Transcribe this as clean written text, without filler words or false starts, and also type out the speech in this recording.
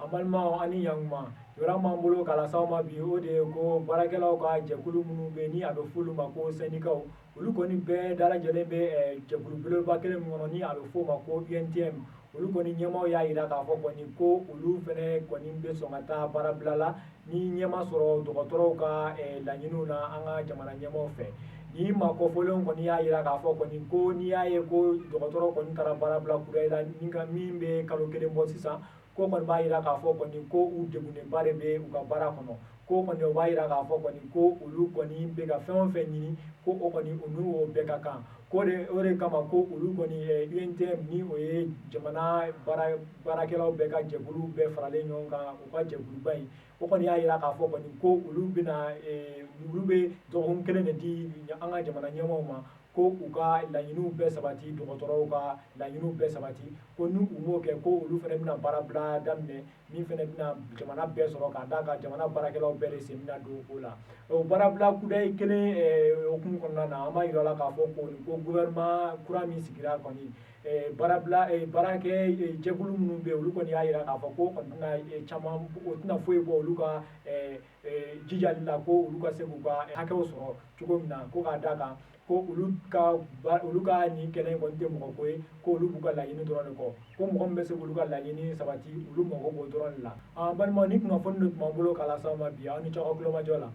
An balimaw, ani ɲankuma. Kibaruya b'an bolo k'a lase aw ma bi, o de ye ko baarakɛlaw ka jɛkulu minnu bɛ ni a bɛ f'olu ma ko sɛndikaw, olu kɔni bɛɛ dalajɛlen bɛ jɛkulu belebeleba kelen min kɔnɔ ni a bɛ f'o ma ko UNTM, olu kɔni ɲɛmaaw y'a jira k'a fɔ kɔni ko olu fɛnɛ kɔni bɛ sɔn ka taa baarabila la ni ɲɛ ma sɔrɔ dɔgɔtɔrɔw ka laɲiniw na an ka jamana ɲɛmaaw fɛ. Ni maa kɔfɔlenw kɔni y'a jira k'a fɔ kɔni ko n'i y'a ye ko dɔgɔtɔrɔw kɔni taara baarabila kudayi la ni ka min bɛ kalo kelen bɔ sisan, ko kɔni b'a jira k'a fɔ kɔni ko u degunnenba de bɛ u ka baara kɔnɔ. Ko kɔni o b'a jira k'a fɔ kɔni ko olu kɔni bɛ ka fɛn o fɛn ɲini, ko o kɔni u n'o bɛɛ ka kan. Ko de o de kama ko olu kɔni UNTM, ni o ye jamana baarakɛlaw bɛɛ ka jɛkulu bɛɛ faralen ɲɔgɔn kan, u ka jɛkuluba in, o kɔni y'a jira k'a fɔ kɔni ko olu bɛna olu bɛ dɔgɔkun kelen de di an ka jamana ɲɛmaaw ma ko u ka laɲiniw bɛɛ sabati, dɔgɔtɔrɔw ka laɲiniw bɛɛ sabati. Ko ni u m'o kɛ, ko olu fana bɛna baarabila daminɛ min fana bɛna jamana bɛɛ sɔrɔ, k'a d'a kan jamana baarakɛlaw bɛɛ de sen bɛna don o la. O baarabila kudayi kelen hukumu kɔnɔna na, an b'a yira la k'a fɔ ko gouvernement kura min sigira kɔni, baarabila baarakɛ jɛkulu minnu bɛ yen, olu kɔni y'a jira k'a fɔ ko kɔni tɛna caman, o tɛna foyi bɔ olu ka jijali la ko olu ka se k'u ka hakɛw sɔrɔ cogo min na. Ko k'a d'a kan ko olu ka nin kɛlɛ in kɔni tɛ mɔgɔ ko ye, ko olu b'u ka laɲini dɔrɔn de kɔ, ko mɔgɔ min bɛ se k'olu ka laɲini sabati, olu mago b'o dɔrɔn de la. An balimaw, ni kunnafoni de tun b'an bolo k'a lase aw ma bi. Aw ni ce aw ka kulomajɔ la.